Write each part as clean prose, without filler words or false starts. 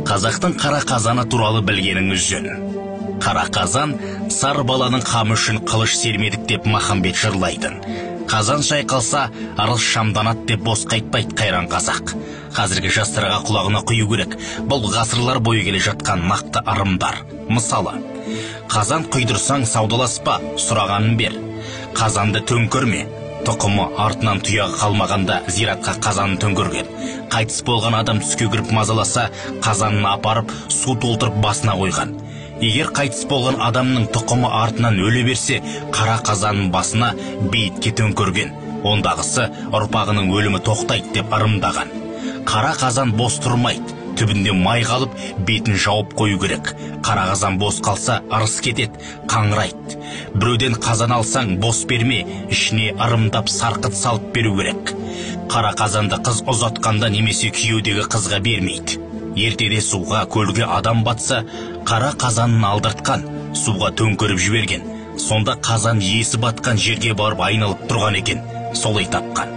Қазақтың қара қазаны туралы білгеніңіз жөн. Қара қазан сар баланың қамы үшін қылыш сермедік деп Махамбет жырлайтын. Қазан шайқалса, арыс шамданат деп бос қайтпайды қайран қазақ. Қазіргі жастарға құлағына құю керек. Бұл ғасырлар бойы келе жатқан нақты ырымдар. Мысалы, қазан құйдырсаң саудаласпа, сұрағанын бер. Қазанды төңкерме. Тұқымы артынан тұяғы қалмағанда зиратқа қазанын төңкерген. Қайтыс болған адам түске кіріп мазаласа, қазанын апарып, су толтырып басына қойған. Егер қайтыс болған адамның тұқымы артынан өле берсе, қара қазанын басына бейітке төңкерген. Ондағысы ұрпағының өлімі тоқтайды деп ырымдаған. Қара қазан бос тұрмайды, түбінде май қалып, бетін жауып қою керек. Қара қазан бос қалса, ырыс кетеді, қаңырайды. Біреуден қазан алсаң, бос берме, ішіне ырымдап сарқыт салып беру керек. Қара қазанды қыз ұзатқанда немесе күйеудегі қызға бермейді. Ертеде суға, көлге адам батса, қара қазанын алдыртқан, суға төңкеріп жіберген. Сонда қазан иесі батқан жерге барып айналып тұрған екен, солай тапқан.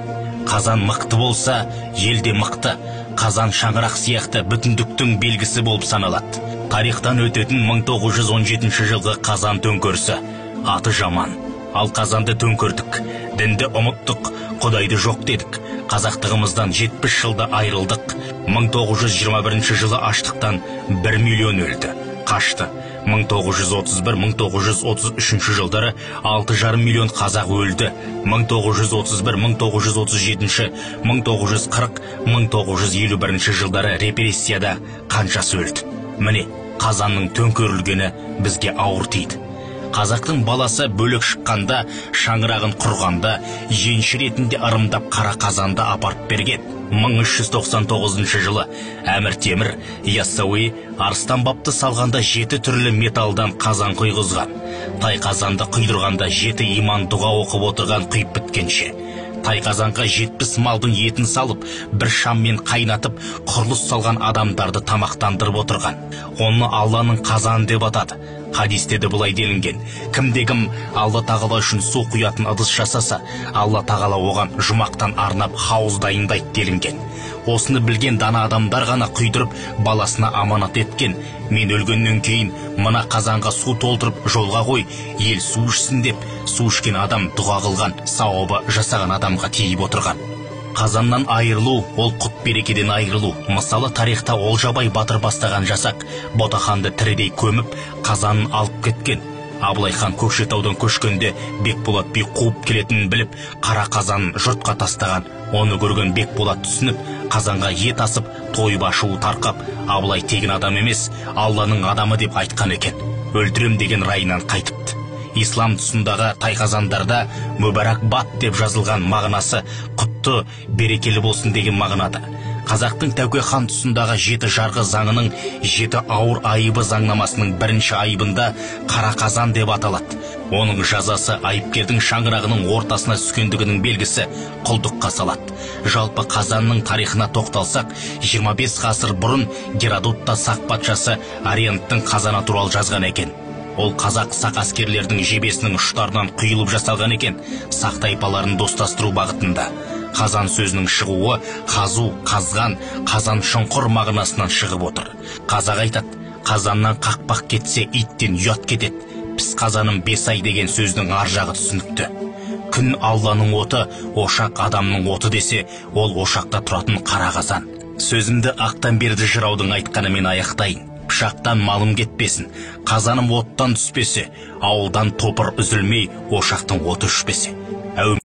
Қазан мықты болса, елде мықты. Қазан шаңырақ сияқты бүтіндіктің белгісі болып саналады. Тарихтан өтетін 1917 жылғы қазан төңкерісі. Аты жаман. Ал қазанды төңкердік, дінді ұмыттық, Құдайды жоқ дедік. Қазақтығымыздан 70 жылда айырылдық. 1921 жылы аштықтан 1 миллион өлді, қашты. 1931-1933 жылдары 6,5 миллион қазақ өлді. 1931, 1937, 1940, 1951 жылдары репрессияда қаншасы өлді. Міне, қазанның төңкерілгені бізге ауыр тиді. Қазақтың баласы бөлек шыққанда, шаңырағын құрғанда, енші ретінде ырымдап қара қазанды апарып берген. 1399 жылы Әмір Темір Яссауи Арыстан бапты салғанда 7 түрлі металдан қазан құйғызған. Тай қазанды құйдырғанда 7 иман дұға оқып отырған құйып біткенше. Тай қазанға 70 малдың етін салып, бір шаммен қайнатып, құрылыс салған адамдарды тамақтандырып отырған. Оны Алланың қазаны деп атады. Хадисте де бұлай делінген. Кімде-кім Алла Тағала үшін су құятын ыдыс жасаса, Алла Тағала оған жұмақтан арнап хауыз дайындайды делінген. Осыны білген дана адамдар ғана құйдырып, баласына аманат еткен. Мен өлгеннен кейін мына қазанға су толтырып жолға қой, ел су ішсін деп, су ішкен адам дұға қылған, сауабы жасаған адамға тиіп отырған. Қазаннан айырылу, ол құт берекеден айырылу. Мысалы, тарихта Олжабай батыр бастаған жасақ Ботаханды тірідей көміп, қазанын алып кеткен. Абылай хан Көкшетаудан көшкенде Бекболат би қуып келетінін біліп, қара қазанын жұртқа тастаған. Оны көрген Бекболат түсініп, қазанға ет асып, тойып ашуы тарқап, Абылай тегін адам емес, Алланың адамы деп айтқан екен. Өлтірем деген райынан қайтыпты. Ислам тұсындағы тайқазандарда мүбәрак бат деп жазылған мағынасы құтты, берекелі болсын деген мағынада. Қазақтың Тәуке хан тұсындағы 7 жарғы заңының 7 ауыр айыбы заңнамасының бірінші айыбында қара қазан деп аталады. Оның жазасы айыпкердің шаңырағының ортасына түскендігінің белгісі құлдыққа салады. Жалпы қазанның тарихына тоқталсақ, 25 ғасыр бұрын Геродот та сақ патшасы Арианттың қазаны туралы жазған екен. Ол қазақ сақ әскерлердің жебесінің ұштарынан құйылып жасалған екен, сақ тайпаларын достастыру бағытында. Қазан сөзінің шығуы қазу, қазған, қазан шұңқыр мағынасынан шығып отыр. Қазақ айтады, қазаннан қақпақ кетсе, иттен ұят кетеді. Піс қазаным 5 ай деген сөздің ар жағы түсінікті. Күн Алланың оты, ошақ адамның оты десе, ол ошақта тұратын қара қазан. Сөзімді Ақтанберді жыраудың айтқанымен аяқтайын. Пышақтан малым кетпесін, қазаным оттан түспесе, ауылдан топыр үзілмей, ошақтың оты өшпесе.